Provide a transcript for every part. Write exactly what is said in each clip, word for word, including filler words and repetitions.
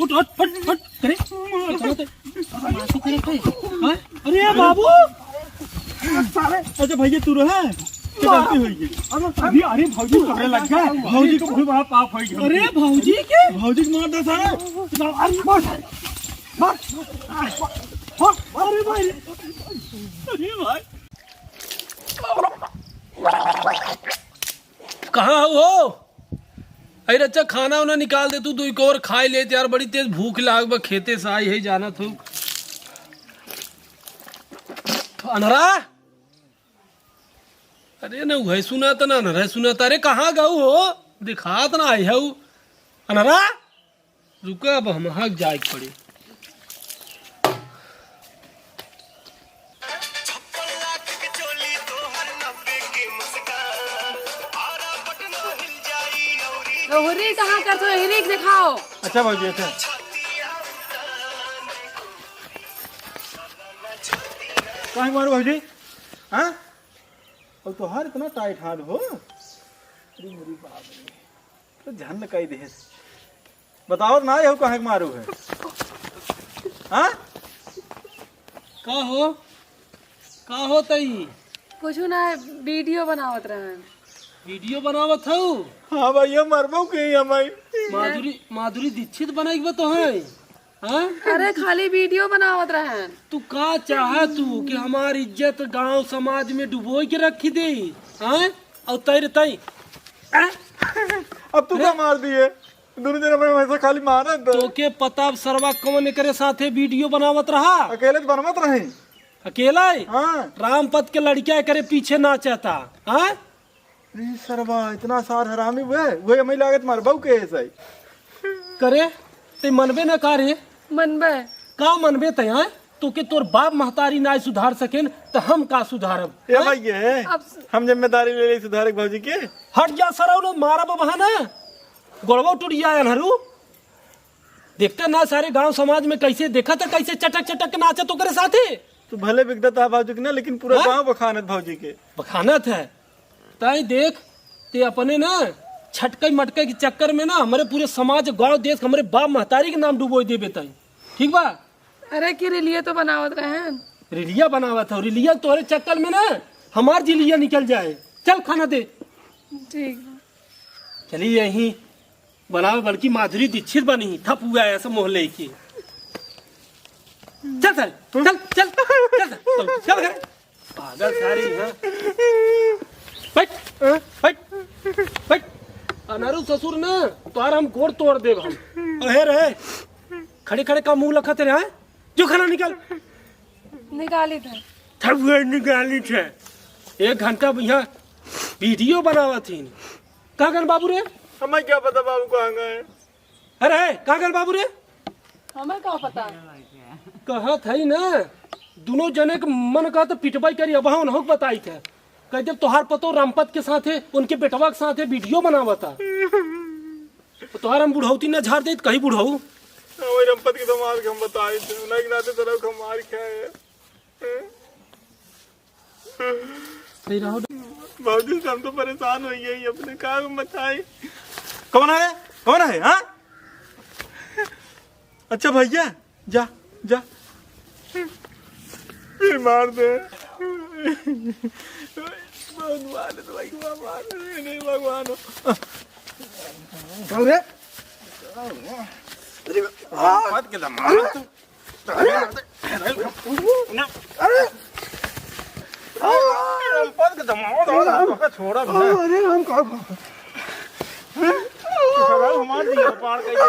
उठ, उठ, फट, फट, करे। मासू करे थे। हाँ? अरे बाबू। अच्छा भैया, तू रहा? क्या गलती हुई है? अरे, अरे, भौजी पकड़े लग गया। भौजी को बहुत बड़ा पाप हो गया। अरे, भौजी के? भौजी को मार दे सारे। अरे, मार, मार। अरे भाई। अरे भाई। कहाँ हो? अरे अच्छा, खाना उना निकाल दे तू, दू एक और खाए ले यार, बड़ी तेज भूख लाग बा, खेते से आई है, जाना थू। अनहरा? अरे ना, वही सुनाता ना, अनहरा सुनाता। अरे कहाँ गऊ हो? दिखात ना आई है उ। अनहरा? रुका, अब हम हक जाए के पड़ी। तोहरी कहाँ कर, तोहरी के दिखाओ। अच्छा भौजी, अच्छा। काहे मारू भौजी? हाँ? और तोहार इतना टाइट हाथ हो? अरे मेरी बाप रे। तो झन कई देस। बताओ ना, यहू कहाँ के मारू है? हाँ? का हो? का हो तई? कुछ ना, वीडियो बनावत रहन। वीडियो बनावत हऊ? हाँ भैया, मरबो के ही हम आई। माधुरी, माधुरी दीक्षित बनाई बा तो है? हाँ? अरे, खाली वीडियो बनावत रहन। तू का चाह तू कि हमार इज्जत गांव समाज में डुबोई के रखी दे? हाँ? और तैर तई? हाँ? अब तू का मार दिए? दोनों जने में वैसे खाली मारत। तोके पता अब सरवा कौन एकरे साथे वीडियो बनावत रहा? अकेले तो बनवत रहे। अकेला है? हाँ। रामपत के लड़किया एकरे पीछे नाचता। हाँ? ई सरवा इतना सार हरामी हुए, हुए हमें लागत मार बहू के ऐसा ही। करे, ते मनबे ना का रे? मनबे। का मनबे ते, हाँ? तोके तोर बाप महतारी ना सुधार सकेन, त हम का सुधारब? ए हाँ? भाई, ये अब स- हम जिम्मेदारी ले ले सुधारक भौजी के। हट जा सरऊ, ना मारा बबहा ना, गोड़वा टूट जाए अनहरू। देखते ना सारे गांव समाज में कैसे देखा था, कैसे चटक चटक के नाचत ओकरे साथे। तू भले बिगड़त है भौजी के ना, लेकिन पूरा हाँ? गांव बखानत भौजी के। बखानत है। ताई देख, ते अपने ना छटकई मटकई के चक्कर में ना हमरे पूरे समाज, गांव, देश, हमरे बाप महतारी के नाम डुबोई देबे ताई। ठीक बा? अरे की रिलिया तो बनावत रहन। रिलिया बनावत हो, रिलिया तोहरे चक्कर में ना हमार जिलिया निकल जाए। चल खाना दे। ठीक बा। चली यहीं बनावे, बल्कि माधुरी दीक्षित बनी, थप हुआ है ऐसा मोह लेके। चल सारे, चल, चल, चल, चल, चल घर। पागल सारे, हाँ। बैठ, बैठ, बैठ। अनहरू ससुर ना, तोहार हम गोड़ तोड़ देब हम। अहे रे, खड़े खड़े का मुंह लखत रहे, हाँ? जो खाना निकाल। निकाली थे। थक गए निकाली थे। एक घंटा यहाँ वीडियो बनावत थी। कहाँ गन बाबू रे? हमें क्या पता बाबू कहाँ गए? अरे, कहाँ गन बाबू रे? हमें का पता? कहत है ना, दोनों जने के मन का तो पिटवाई करी, अब हम उन्हों को बताई थे। कह जब तोहार पतो रामपत के साथ है, उनके बेटवा के साथ है, वीडियो बनावता। तो तोहार हम बुढ़ौती ना झाड़ दे, कहीं बुढ़ऊ। हाँ, वही रामपत के तो मार के हम बताए थे, उन्हें एक नाते तरह का मार खाए है। सही रहो। भौजी से हम तो परेशान हो गए, अपने का हम बताए। कौन है? कौन है? हाँ? अच्छा भैया, जा, जा। फिर मार दे। भगवान है तो भाई, भगवान है, नहीं भगवान हो। कौन रे? अरे, बात के दमाद तू। अरे, अरे, अरे, अरे, अरे, अरे, हम का, हम का, हमार दिया पार कइले।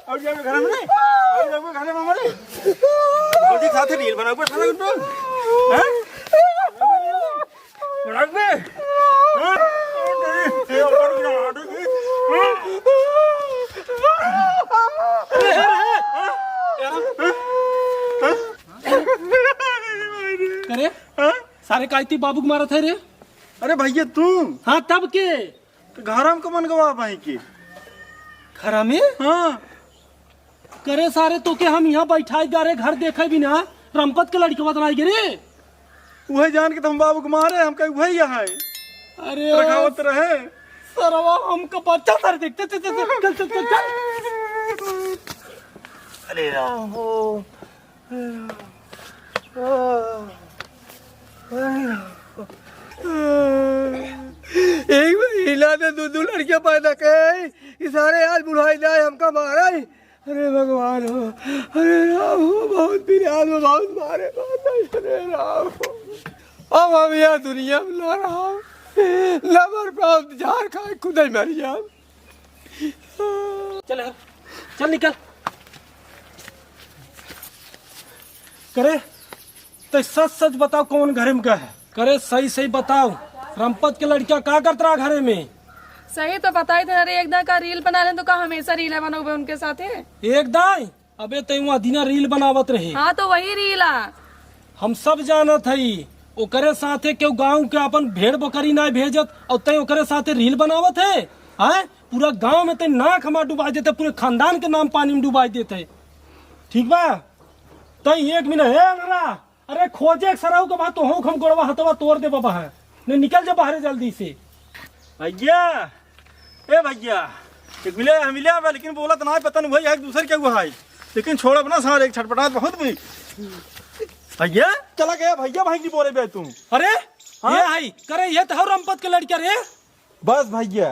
और जाबे घर में, और जाबे घर में हमारे। भौजी के साथ reel बनाओ, बैठा रहो तुम। हैं? रख दे। हाँ? ये ऊपर की आवाज़ है। हाँ? करे? हाँ? सारे काइती बाबू के मारत है रे? अरे भैया तू? हाँ, तब के? तो घरा में कमन गवा भाई के? घरा में? हाँ। करे सारे, तोके हम यहाँ बैठाई गा रे, घर देखे बिना, रमपत के लड़कवा तो नाई गे रे। उहे जान के तो हम बाबू के मारे, हम कहे उहे यहाँ है। अरे रखावत रहे। सरवा हमका बच्चा सर देख, चल, चल, चल। अरे राम हो, अरे राम। एक महीना में दो, दो लड़कियां पैदा करे, ई सारे आज बुढ़ाई जाए, हमका मारे। अरे भगवान हो, अरे राम हो, बहुत बिराद में बहुत मारे, बहुत, अरे राम हो। अब हम यह दुनिया में ना रहा, ना मर पाओ, जहर खाए खुद ही मर जाओ। चल, चल निकल। करे, तो सच सच बताओ, कौन घरे में गए है? करे, सही सही बताओ, रमपत के लड़का का करत रहा घरे में? सही तो बताई थे, अरे एक दिन का रील बना ले तो का हमेशा रील बनोगे उनके साथे? एक दाई, अबे तै वहाँ दिना रील बनावत रहे। हाँ, तो वही रील आ। हम सब जानत हई, ओकरे साथे केहू गाँव के अपन भेड़ बकरी नाय भेजत, और तै ओकरे साथे रील बनावत है, हैं? पूरा गाँव में तै नाक हमार डुबाई देते, पूरे खानदान के नाम पानी में डुबाई देते। ठीक बा, तै एक मिनट, हे अंगरा, अरे खोजे एक सरऊ के बाद तो हम गोड़वा हथवा तोड़ दे बाबा है। नहीं, निकल जा बाहरे जल्दी से। भैया, ए भैया, एक मिले, हम मिले आवे, लेकिन बोलत ना, पता नहीं भाई एक दूसर के हुआ है, लेकिन छोड़ब ना सारे, एक छटपटात बहुत भी। भैया, चला गया भैया, भाई नहीं बोले बे तू। अरे, हाँ? ये आई, करे ये तो हौ रमपत के लड़का रे। बस भैया,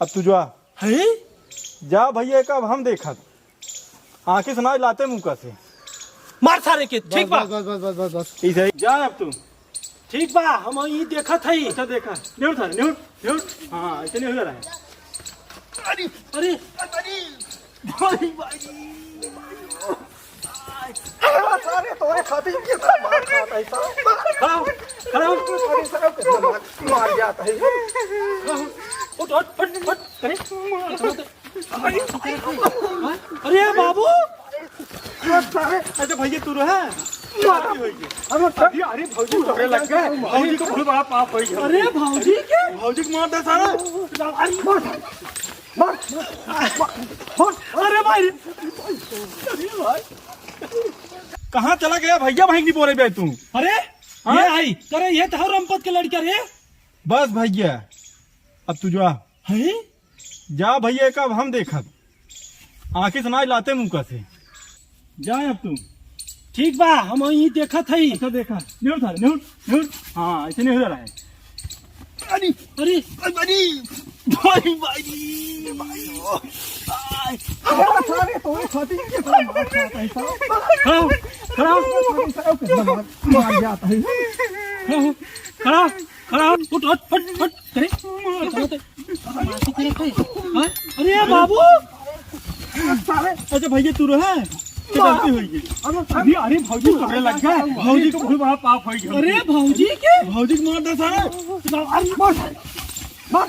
अब तू जा। हैं? जा भैया, का अब हम देखत। आँखी से ना लाते मुँह का से। मार सारे के, ठीक बा? बस, बस, बस, बस, बस, बस। ऐसे ही। जा अब तू। ठीक बा, हम ई देखत हई। अच्छा देखा। न्यूट था, न्यूट, न्यूट। हाँ, ऐसे नहीं हो रहा है। अरे, अरे, अरे, भाई, भाई। अरे, सारे तोरे खातिर कितना मार खाता है, साला। खड़ा हो, खड़ा हो। अरे, साला, कितना मार, मार जाता है। खड़ा हो। उठ, उठ, उठ, उठ। अरे, अरे बाबू। अरे भैया, तू रहे? अरे, अरे भौजी तोरे लग गए। भौजी को बहुत बड़ा पाप हो गया। अरे भौजी के? भौजी को मार दे सारा। अरे मार, मार, मार। अरे भाई, अरे भाई। कहाँ चला गया भैया, भाई नहीं बोले बे तू? अरे, हाँ? ये आई, करे ये तो हौ रमपत के लड़का रे। बस भैया, अब तू जा। हैं? जा भैया, का अब हम देखब। आँखी से ना लाते मुँह का से। जा अब तू। ठीक बा, हम ई देखत हई। अच्छा देखा। न्यूट था, न्यूट, न्यूट। हाँ, ऐसे नहीं हो रहा है। अरे, अरे, अरे, भाई, भाई, भाई। अरे, सारे तोरे खातिर कितना मार खाता है, साला। खड़ा हो, खड़ा हो। सारे साहब कितना मार, मार जाता है। खड़ा हो, खड़ा हो, खड़ा हो। उठ, उठ, उठ, उठ। अरे, मासी करे थे। हाँ? अरे बाबू। सारे। अच्छा भैया, तू रहे? ये गलती हो गई। अरे, अरे, अरे, भौजी तोरे लग गए। भौजी को बहुत बड़ा पाप हो गया। अरे, भौजी के? भौजी को मार दे सारे। अरे, मार, मार, मार।